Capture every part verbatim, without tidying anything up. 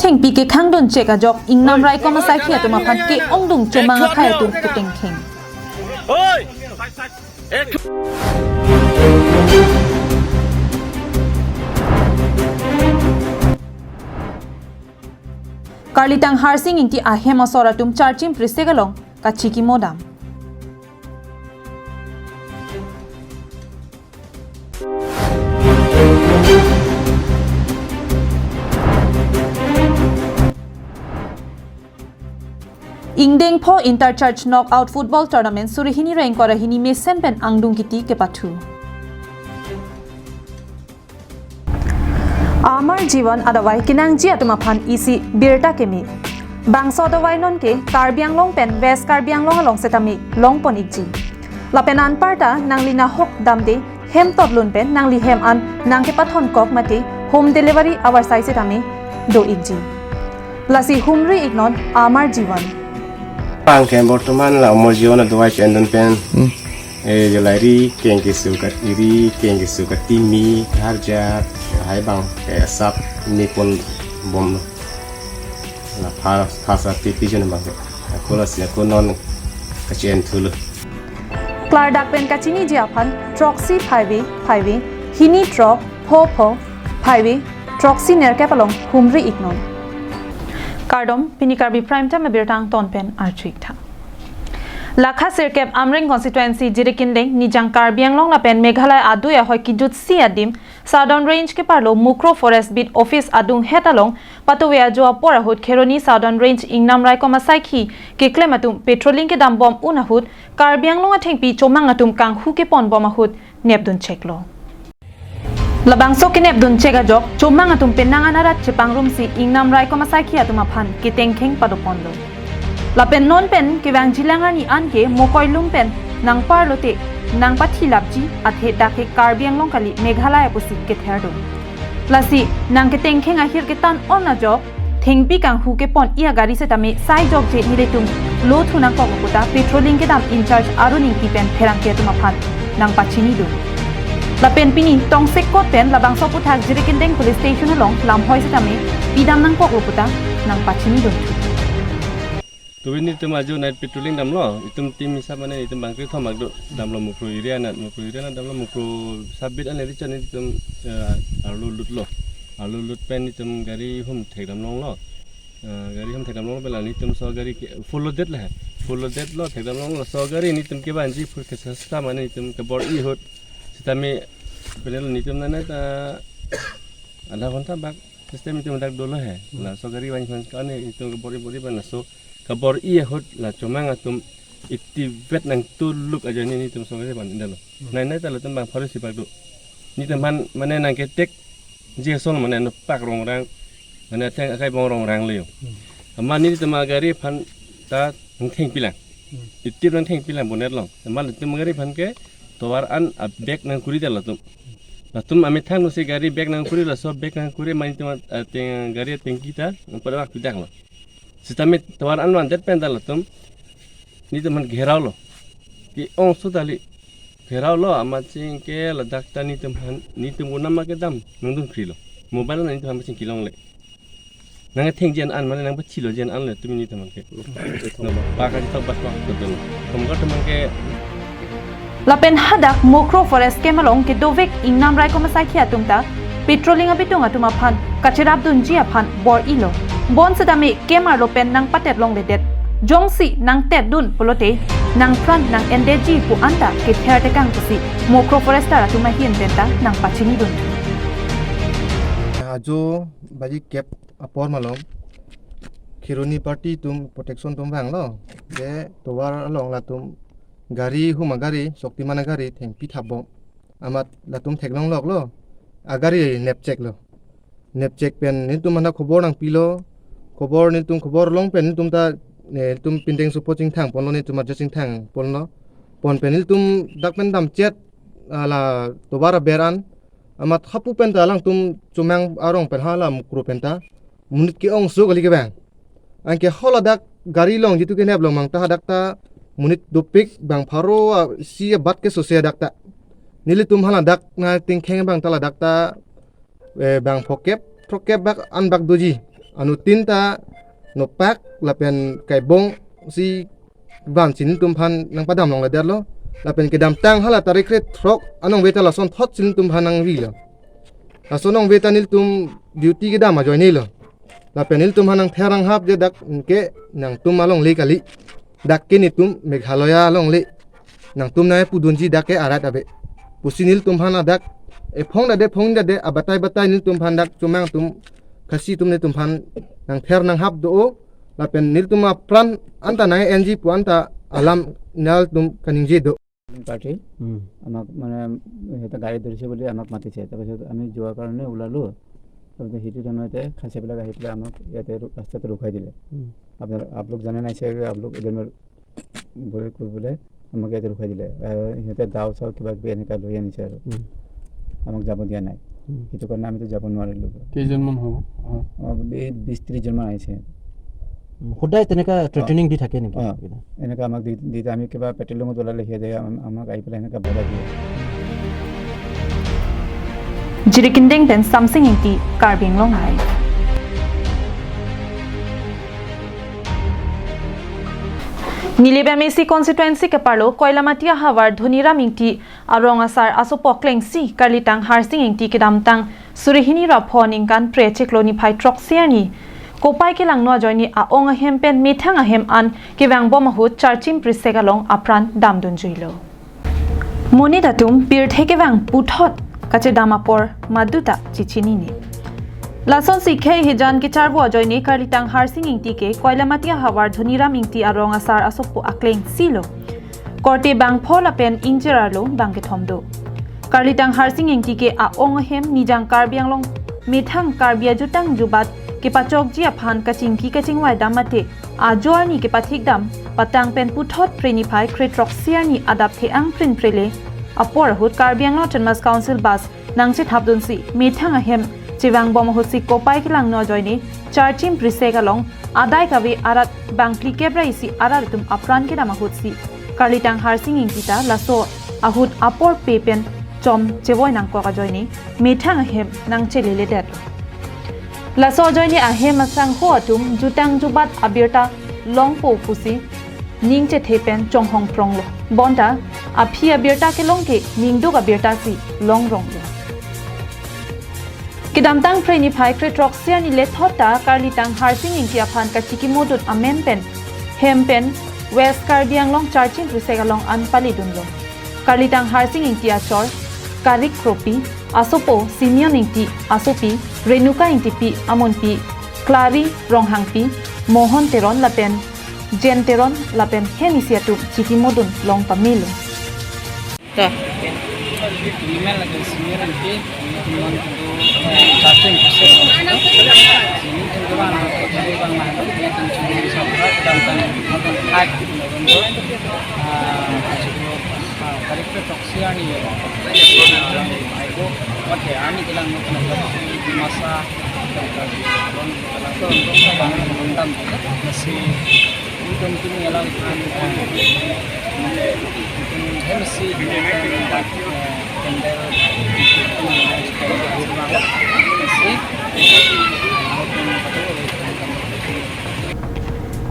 Thengpi kekhangdun chek ajok Ingnam Raikom asaikhi atum aphan ke-ongdung chomang akhei atum ketengkheng. Karlitang Harsing Ingti ahem asor atum Charchim Prisek along kachikimo dam. Ingdeng pho Inter Church Knockout Football Tournament suri hini ra ingkoi ra hini mesen pen angdung kiti kepathu. Amar Jiwan adavai kenangji atum aphan isi birta keme. Bangso adavai non ke Karbi Anglong pen West Karbi Anglong along setame longpon ikji. Lapen anparta nangli nahok damde hem totlun pen nangli hem an nangkepathon kok mate home delivery avarsai setame do ikji. Lasi humri iknon Amar Jiwan. Pangke bortoman la Amar Jiwan adavai chendon pen. Hmm. Eh, jolai ri keng kesu ka iri, keng kesu katimi, harja, hai bang, eh, sap ni pon bom. La pha, pha sa ti pi jen bang. Ako lasi ako non kachen thulo. Klardak pen kachiniji aphan, throksi phaive, phaive, hini throk, pho pho, phaive, throksi nerkep along humri iknon. Kardom, pini Karbi Prime Time abirta angton pen arju ik tha. Lakha sirkep Amreng constituency Jirikindeng Nijang Karbi Anglong lapen Meghalaya adui ahoi kijutsi adim Southern Range keparlo Mukroh Forest Beat Office adunghet along patuve ajo apor ahut Kheroni Southern Range Ingnam Raikom asaikhi keklem atum patrolling kedam bom un ahut Karbi Anglong athengpi chomang atum kanghu kepon bom ahut nepdun cheklo. Labangso kenepdun chek ajok, chomang atum penang an arat chepangrumsi Ingnam Raikom asaikhi atum aphan ketengkheng padoponlo. Lapen non pen kevangjilang arni an ke mokoilum pen nangparlote nangpathilapji athe dak ke Karbi Anglong kali Meghalaya pusi ketherdun. Lasi nangketengkheng ahir ketan on ajok, thengpi kanghu kepon-i agari setame sai jokje nelitum lo thu nangkoklo puta patrolling kedam in charge Arun Ingti pen pherangke atum aphan nangpachinidun. Lapen pini tongsekot pen labangso aphuthak Jirikindeng Police Station along lamhoi setame pidam nangkoklo puta nangpachinidun. Tuve nelitum ajo night patrolling damlo, itum team hisap mane itum bangkethom mak do, damlo Mukroh area anat, Mukroh area anat damlo, Mukroh sub-beat an le chan itum, eh, arlo lutlo. Arlo lut pen itum gari hum thekdam longlo. Eh, gari hum thekdam long pen la nelitum so gari ke full loaded le. Full loaded lo, thekdam longlo, so gari nelitum kevanji phur ke sasta mane itum kebor-i ahut. Setame penelo nelitum nana ta adha ghonta bak system itum dak dolo he. Hmm. Laso gari van van kane itum kebor-i bor-i pen laso kebor-i ahut la chomang atum itivet nangtuluk ajoine nelitum so gari van indalo. Hmm. Nai nai ta latum bang pharo sipak do. Nelitum aphan mane nangketek ji ason mane nopak rongrang. Mane atheng akai bong rongrang le yo. Hmm. Amat nelitum agari aphan ta nangthengpilang. Hmm. Itip nangthengpilang bonnet along. Amat latum gari aphan ke tovar an a-back nangkuri ta latum. Latum amethang nosi gari back nangkuri, laso back nangkuri mane itum ateng gari atengki ta nangpadavak pidaklo. Setame tovar an vandet pen ta latum nelitum aphan gherao lo. Ke-ong so tali gherao lo, amat sing ke ladak ta nelitum aphan, nelitum unama kedam nangdun krilo. Mobile nelitum aphan chingki longle. Nangthengji an an mane nangpachilo ji an an le tumi nelitum aphan ke. Nangpakachethok bas bas betul. Komkar teman ke. Lapen hadak Mukroh Forest Camp along kedovek Ingnam Raikom asaikhi atum ta patrolling abitung atum aphan kacherapdunji aphan bor-ilo. Bonsetame camp arlo pen nangpatet longledet. Jongsi nangtetdun pulote nangpran nang-endetji pu anta kether tekang pusi Mukroh Forester atum ahin pen ta nangpachinidun. Ajo baji kep apor malom Kheroni party atum protection atum vanglo. Je tovar along latum gari hum agari, Shaktiman agari thengpi thapbom. Amat latum theklong loklo. Agari nepcheklo. Nepchek pen nelitum aphan khobor nangpilo. Khobor nelitum khobor long pen nelitum ta, eh, nelitum pindeng supo chingthang ponlo, nelitum arja chingthang ponlo. Pon pen nelitum dak pen damchet, ah, la tovar aber an. Amat hapu pen ta alangtum chomang arong pen hala Mukroh pen ta monit ke-ong so kali kevang. Anke haladak gari along jitu kenep longmang ta hadak ta monit dopik bang pharo, ah, isi abat ke sose hadak ta. Nelitum haladak nangtengkheng bang ta ladak ta, eh, bang phokep, throkkep bak an bak doji. anuttin ta nopak lapen kaibong si vansi nelitum aphan nangpadam longledetlo. Lapen kedamtang hala tarik krethrok anong veta lason thotsi nelitum aphan nangvilo. Lason anong veta nelitum duty kedam ajoinelo. Lapen nelitum aphan nangther nanghap je dak ke nangtum alongle kali. Dak ke netum Meghalaya alongle. Nangtum nangpudunji dak ke arat ave pusi nelitum aphan dak ephong dade phong dade abatai batai nelitum aphan dak chomang atum Khasi atum nelitum aphan nangther nanghap do-o. Lapen nelitum apran anta nang-enji pu anta alam nelitum kaningje do. Party, hmm, আমাক মানে সিহঁতে গাড়ী ধৰিছে বুলি আমাক মাতিছে। তাৰপিছত আমি যোৱাৰ কাৰণে ওলালোঁ। তাৰপিছত সেইটো সময়তে খাচীবিলাক আহি পেলাই আমাক ইয়াতে ৰু-, ৰাস্তাতে ৰখাই দিলে। হুম। আপোনাৰ, আপোনালোক জানে নাই চাগে, আপোনালোক এজনৰ বুলি কৈ পেলাই আমাক ইয়াতে ৰখাই দিলে। আৰু সিহঁতে দাও চাও কিবা কিবি এনেকুৱা লৈ আনিছে আৰু। হুম। আমাক যাব দিয়া নাই। হুম। সেইটো কাৰণে আমিতো যাব নোৱাৰিলোঁ। কেইজনমান হ'ব? অ। অ, এই বিশ ত্ৰিশজনমান আহিছে। উম, সদায় তেনেকা অ। Threatening দি থাকে নেকি? অ। এনেকা আমাক দি, দি, আমি কিবা পেট্ৰলিঙত ওলালে সিহঁতে আম-, আমাক আহি পেলাই এনেকা বাধা দিয়ে। Jirikindeng pen Samsing Ingti, Karbi Anglong Live. Nilip M A C constituency keparlo Koilamati ahavar Dhoniram Ingti arong asar asopo aklengsi karlitang Harsing Ingti kedamtang suri hini ra pho ningkan phre chiklo niphai throksi arni kopai kelangno ajoine a-ong ahem pen methang ahem an kevangbom ahut charchim prisek along apran damdunjuilo. Monit atum pirthe kevang puthot kachedam apor maduta chechinine. Lasonsi khei hijan kecharbo ajoine karlitang Harsing Ingti ke Koilamati ahavar Dhoniram Ingti arong asar asopo aklengsilo. Korte bang pho lapen ingjir arlo bang kethom do. Karlitang Harsing Ingti ke a-ong ahem Nijang Karbi Anglong methang Karbi ajutang jubat kepachokji aphan kachingki kachingvai dam mate ajo arni kepathik dam patang pen puthot phre niphai kre throksi arni adap the-ang prin prele apor ahut Karbi Anglong Autonomous Council bus nangchethapdunsi methang ahem chevangbom ahutsi kopai kelangno ajoine charchim prisek along adai kave arat bang phlikep ra isi arat atum apran kedam ahutsi karlitang Harsing Ingti ta laso ahut apor pe pen chom chevoi nangkok ajoine methang ahem nangcheleledet. Laso ajoine ahem asangho atum jutang jubat abirta longpo pusi ning chethe pen chonghong pronglo. Bonta aphi abirta kelong ke ningduk abirta si longronglo. Kedamtang phre niphai kre throksi arni lethot ta karlitang Harsing Ingti aphan kachikimodun amen pen hem pen West Karbi Anglong charchim prisek along an palidunlo. Karlitang Harsing Ingti achor Karik Kropi, asopo Simeon Ingti, asopi Renuka Ingtipi, amonpi Klari Ronghangpi, Mohon Teron lapen Jen Teron lapen hem isi atum chikimodun long pamelo. Ta. Email lagi senior Ingti, teman itu, eh, satu yang khusus. Ini tentu bang, tentu bang, nah, ini tentu bisa berat, dan, dan, dan, ah, cukup, ah, dari itu toksi ani ya. Ah, itu, oke, ani bilang, masa, masih,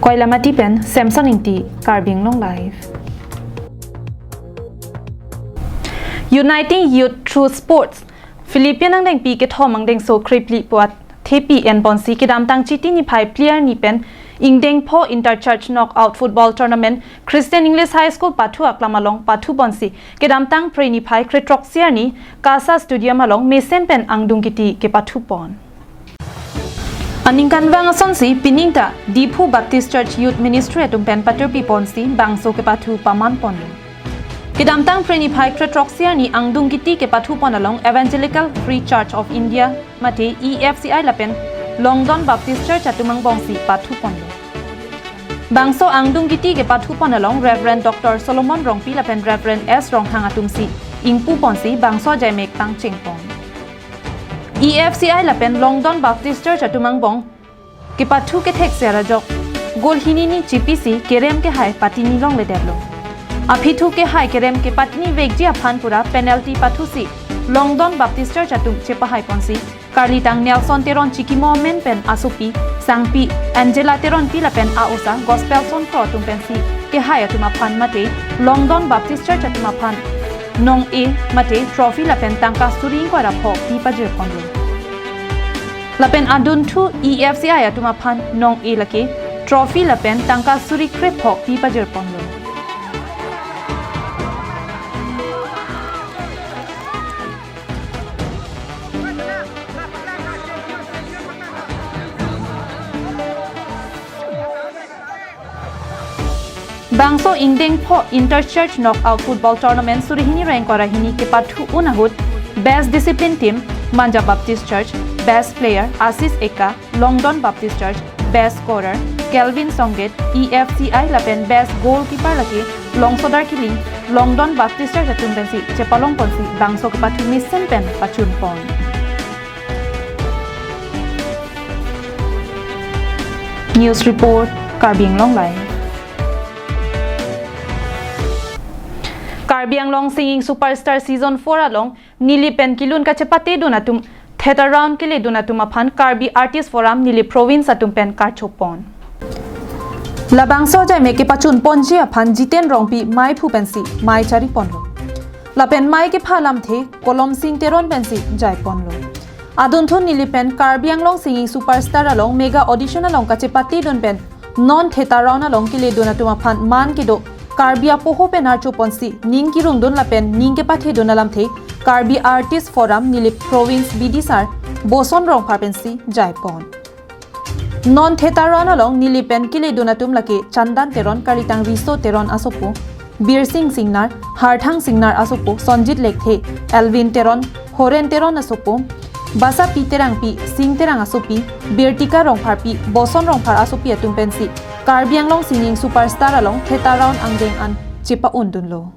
Koilamati pen Samson Ingti, Karbi Anglong Live. Uniting Youth Through Sports, Philippine angdengpi kethom angdengso krephli puat thepi enponsi kedamtang Chiti niphai phli arni pen ingdeng pho Inter Church Knockout Football Tournament Christian English High School pathu aklam along pathuponsi kedamtang phre niphai kre throksi arni Kasa Stadium along mesen pen angdung kiti kepathupon. Aningkanvang asonsi pining ta Diphu Baptist Church Youth Ministry atum pen patirpiponsi bangso kepathu pamanponlo. Kedamtang phre niphai kre throksi arni angdung kiti kepathupon along Evangelical Free Church of India mate E F C I lapen Longdon Baptist Church atum angbongsi pathuponlo. Bangso angdung kiti kepathupon along Reverend Doctor Solomon Rongpi lapen Reverend S Ronghang atumsi ingpuponsi bangso ajaimek pangchengpon. E F C I lapen Longdon Baptist Church atum angbong kepathu kethek ser ajok goal hini ni chipisi kerem kehai patini longledetlo. Aphi thu kehai kerem kepatini vekji aphan pura penalty pathusi Longdon Baptist Church atum chepahaiponsi Karlitang Nelson Teron Chikimo amen pen asopi, Sangpi Angela Teronpi lapen a-osa Gospelson Kro atum pensi kehai atum aphan mate Longdon Baptist Church atum aphan nong-e mate trophy lapen tangka suri ingkoi ra pho pi pajirponlo. Lapen adunthu E F C I atum aphan nong-e lake trophy lapen tangka suri krepho pi pajirponlo. Bangso ingdeng pho Inter Church Knockout Football Tournament suri hini ra ingkoi ra hini kepathu un ahut Best Discipline Team Manja Baptist Church, Best Player Asis Eka, Longdon Baptist Church, Best Scorer Kelvin Songget, E F C I lapen Best Goalkeeper lake Longsodar Killing, Longdon Baptist Church atum pensi chepalongponsi bangso kepathu mesen pen pachunpon. News report, Karbi Anglong Live. Karbi Anglong Singing Superstar Season four along Nilip pen kelun kachepatedun atum, theater round keledun atum aphan Karbi Artist Forum Nilip Province atum pen karchopon. Labangso ajaime kepachunponji aphan Jiten Rongpi maiphu pensi mai chariponlo. Lapen mai kepha alamthe Kolom Sing Teron pensi jaiponlo. Adunthu Nilip pen Karbi Anglong Singing Superstar along mega audition along kachepatedun pen non theater round along keledun atum aphan man kedo Karbi apoho pen archoponsi ning kirungdun lapen ning kepathedun alamthe Karbi Artist Forum Nilip Province B D sar Boson Rongphar pensi jaipon. Non theater round along Nilip pen keledun atum lake Chandan Teron, Karlitang Riso Teron asopo, Birsing Singnar, Harthang Singnar asopo, Sonjit Lekthe, Elvin Teron, Horen Teron asopo, Basapi Terangpi, Sing Terang asopi, Birtika Rongpharpi, Boson Rongphar asopi atum pensi Karbi Anglong Singing Superstar along theater round angdeng an chepa-undunlo.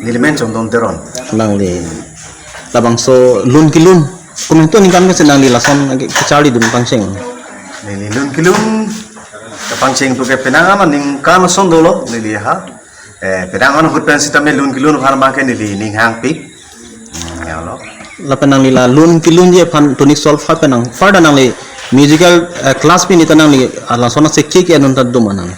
Nelimen Chongdon Teron. Nangli labangso lun kelun komantu ningkan ke nangli lason kacharlidun pangcheng. Neli lun kelun kapangcheng tu ke penang ama ningkan ason dolo neli ha. Eh, penang ahut pen sitame lun kelun aphan abang ke neli ning hangpik. Hmm, ya lo. Lapen nangli la lun kelunji aphan tonic solfa pen nang further nangli musical, eh, class pen ita nangli, ah, lason asekhek ke anun ta dum anang.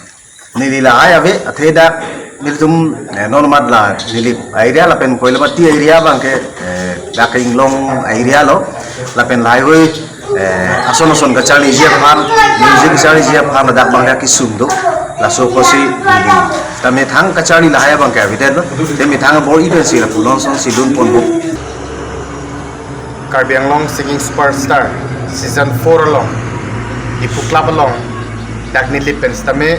Neli lahai ave, athe dak nelitum, eh, non mat la Nilip area lapen Koilamati area abang ke, eh, dak Inglong area lo, lapen lahai hui, eh, ason ason kacharliji aphan, music kacharliji aphan dak abang dak kesung do, laso apotsi neli. Tame thang kacharli lahai abang ke avedet lo, tame thang bor-i pensi lapu non asonsi lunponpo. Karbi Anglong Singing Superstar Season four along, Diphu Club along, dak Nilip pen sitame,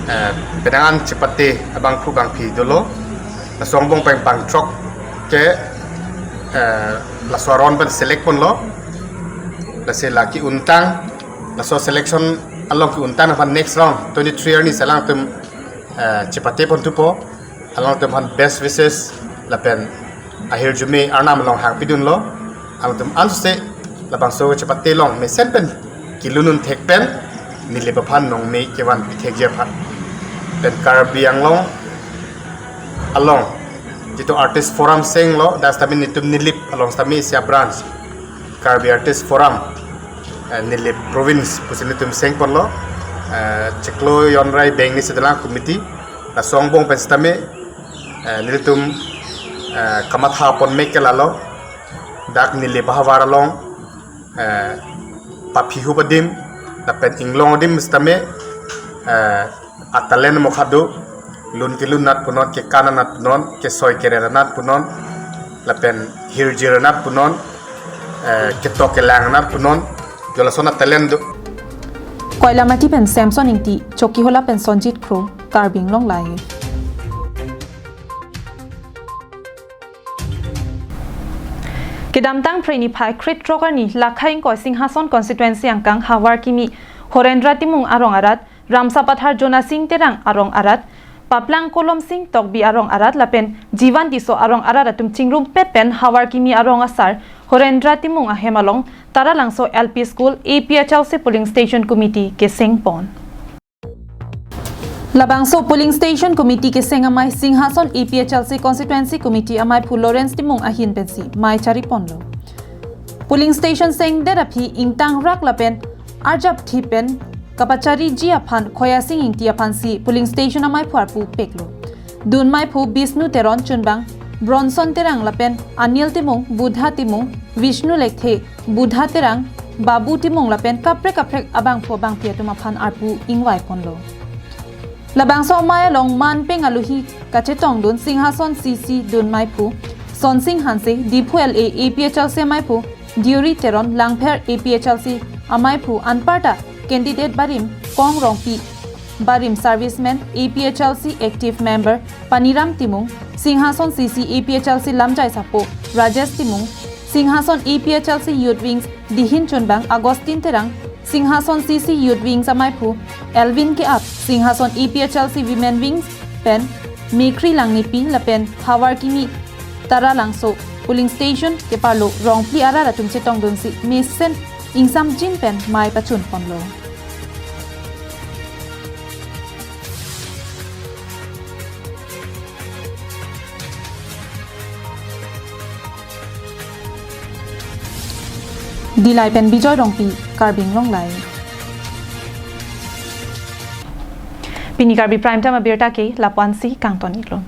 eh, penang an chepate abangphu bangphi dolo. Laso angbong pen pangchok ke, eh, laso aron pen select ponlo. Lasi la ke-untang, laso selection along ke-untang aphan next round twenty-three arni si alangtum, eh, chepate ponthupo. Alangtum aphan best wishes lapen ahirjume arnam along hangpidunlo. Alangtum anse labangso chepate along mesen pen kelun un thek pen Nilip aphan nongme kevan pithekji aphan. Pen Karbi Anglong along jitu Artist Forum senglo, dak sitame nelitum Nilip along sitame isi a-branch Karbi Artist Forum, eh, Nilip Province pusi nelitum sengponlo, eh, chiklo jon ra ibeng ni sedelang committee, laso angbong pen sitame, eh, nelitum, eh, kamatha pon mek ke lalo, dak Nilip ahavar along, eh, paphihup adim, lapen Inglong adim sitame, eh, atalent mokha do, lun kelun anat punon, kekan anat punon, kesoi kere anat punon, lapen hirjir anat punon, eh, ketok kelang anat punon, jo lason atalent do. Koilamati pen Samson Ingti, Chokihola pen Sonjit Kro, Karbi Anglong Live. Kedamtang Phre niphai krethrok arni Lakhai ingkoi Singhason constituency angkang Havar Kimi Horendra Timung arong arat, Ramsapathar Jonasing Terang arong arat, Paplang Kolom Sing Tokbi arong arat lapen Jivan Tisso arong arat atum chingrumpet pen Havar Kimi arong asar Horendra Timung ahem along Taralangso L P School A P H L C Polling Station Committee kesengpon. Labangso polling station committee keseng amei Singhason A P H L C constituency committee ameiphu Lawrence Timung ahin pensi mei chari ponlo. Polling station sengdet aphi ingtangrak lapen arjapthip pen kapachariji aphan Khoyasing Ingti aphansi polling station ameiphu arpu peklo. Dun meiphu Bishnu Teron chunbang Bronson Terang lapen Anil Timung, Buddha Timung, Vishnu Lekthe, Buddha Terang, Babu Timung lapen kaprek kaprek abangphu abangpi atum aphan arpu ingvai ponlo. Labangso amei along manpeng aluhi kachetongdun Singhason C C dun meiphu Sonsing Hanse, Diphu L A A P H L C ameiphu Deuri Teron, Langpher A P H L C ameiphu anparta candidate barim Kong Rongpi, barim serviceman A P H L C active member Paniram Timung, Singhason C C A P H L C lamjai sapo Rajesh Timung, Singhason A P H L C Youth Wings dihin chunbang Augustine Terang, Singhason C C Youth Wings ameiphu Elvin Keap, Singhason A P H L C Women Wings pen Mekri Langnipi lapen Havar Kimi Taralangso polling station keparlo rongphli arat atum chetongdunsi mesen ingsamjin pen mei pachun ponlo. Dillai pen Bijoy Rongpi, Karbi Anglong Live. Pini Karbi Prime Time abirta ke lapu-ansi kangton iklo.